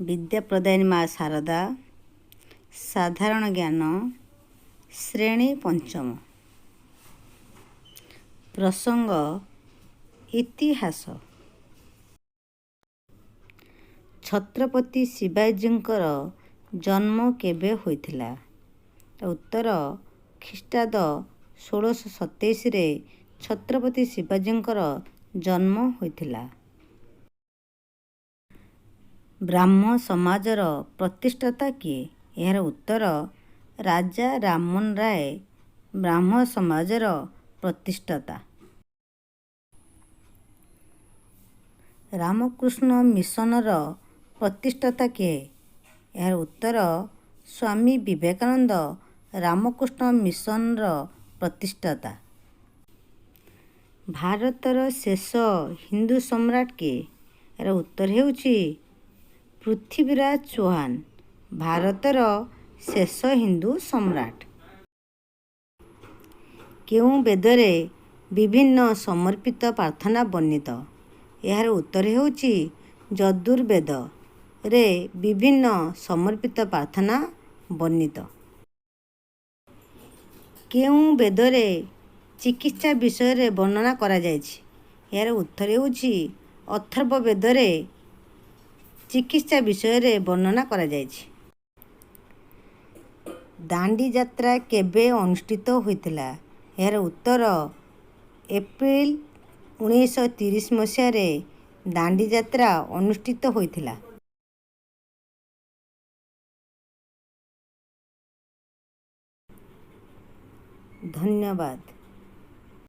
ବିଦ୍ୟା ପ୍ରଦାୟିନୀ ମା ଶାରଦା, ସାଧାରଣ ଜ୍ଞାନ, ଶ୍ରେଣୀ ପଞ୍ଚମ। ପ୍ରସଙ୍ଗ ଇତିହାସ। ଛତ୍ରପତି ଶିବାଜୀଙ୍କର ଜନ୍ମ କେବେ ହୋଇଥିଲା? ଉତ୍ତର, ଖ୍ରୀଷ୍ଟାବ୍ଦ 1627ରେ ଛତ୍ରପତି ଶିବାଜୀଙ୍କର ଜନ୍ମ ହୋଇଥିଲା। ବ୍ରାହ୍ମ ସମାଜର ପ୍ରତିଷ୍ଠାତା କିଏ? ଏହାର ଉତ୍ତର, ରାଜା ରାମମୋହନ ରାୟ ବ୍ରାହ୍ମ ସମାଜର ପ୍ରତିଷ୍ଠାତା। ରାମକୃଷ୍ଣ ମିଶନର ପ୍ରତିଷ୍ଠାତା କିଏ? ଏହାର ଉତ୍ତର, ସ୍ୱାମୀ ବିବେକାନନ୍ଦ ରାମକୃଷ୍ଣ ମିଶନର ପ୍ରତିଷ୍ଠାତା। ଭାରତର ଶେଷ ହିନ୍ଦୁ ସମ୍ରାଟ କିଏ? ଏହାର ଉତ୍ତର ହେଉଛି, ପୃଥ୍ୱୀରାଜ ଚୌହାନ ଭାରତର ଶେଷ ହିନ୍ଦୁ ସମ୍ରାଟ। କେଉଁ ବେଦରେ ବିଭିନ୍ନ ସମର୍ପିତ ପ୍ରାର୍ଥନା ବର୍ଣ୍ଣିତ? ଏହାର ଉତ୍ତର ହେଉଛି, ଯଜୁର୍ବେଦରେ ବିଭିନ୍ନ ସମର୍ପିତ ପ୍ରାର୍ଥନା ବର୍ଣ୍ଣିତ। କେଉଁ ବେଦରେ ଚିକିତ୍ସା ବିଷୟରେ ବର୍ଣ୍ଣନା କରାଯାଇଛି? ଏହାର ଉତ୍ତର ହେଉଛି, ଅଥର୍ବ ବେଦରେ ଚିକିତ୍ସା ବିଷୟରେ ବର୍ଣ୍ଣନା କରାଯାଇଛି। ଦାଣ୍ଡି ଯାତ୍ରା କେବେ ଅନୁଷ୍ଠିତ ହୋଇଥିଲା? ଏହାର ଉତ୍ତର, ଏପ୍ରିଲ 1930 ମସିହାରେ ଦାଣ୍ଡି ଯାତ୍ରା ଅନୁଷ୍ଠିତ ହୋଇଥିଲା। ଧନ୍ୟବାଦ।